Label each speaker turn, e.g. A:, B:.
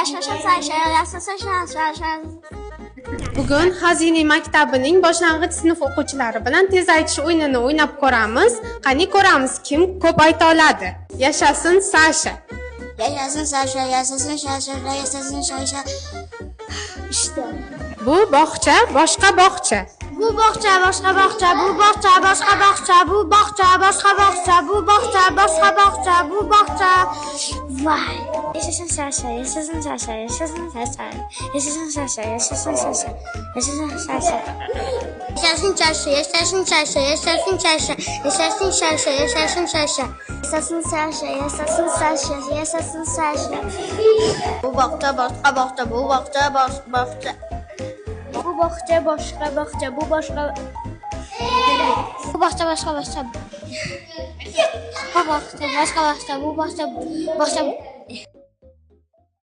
A: Yashasin Sasha, yashasin Sasha.
B: Bugun Xazina maktabining boshlang'ich sinf o'quvchilari bilan tez aytish o'yinini o'ynab ko'ramiz. Qani ko'ramiz, kim ko'p ayta oladi. Yashasin Sasha.
A: Yashasin Sasha, yashasin Sasha, yashasin Sasha. İşte.
B: Bu bog'cha boshqa bog'cha.
A: Bu bog'cha boshqa bog'cha, bu bog'cha boshqa bog'cha, bu bog'cha boshqa bog'cha, bu bog'cha boshqa bog'cha, bu bog'cha. Vay. Yashasin Sasha, yashasin Sasha, yashasin Sasha, yashasin Sasha, yashasin Sasha, yashasin Sasha. Yashasin Sasha, yashasin Sasha, yashasin Sasha, yashasin Sasha, yashasin Sasha. Yashasin Sasha, yashasin Sasha, yashasin Sasha. Bu bog'cha boshqa bog'cha, bu bog'cha boshqa bog'cha. Bu bog'cha boshqa bog'cha, bu boshqa. Bu bog'cha boshqa bog'cha. Bu bog'cha boshqa bog'cha, bu bog'cha boshqa.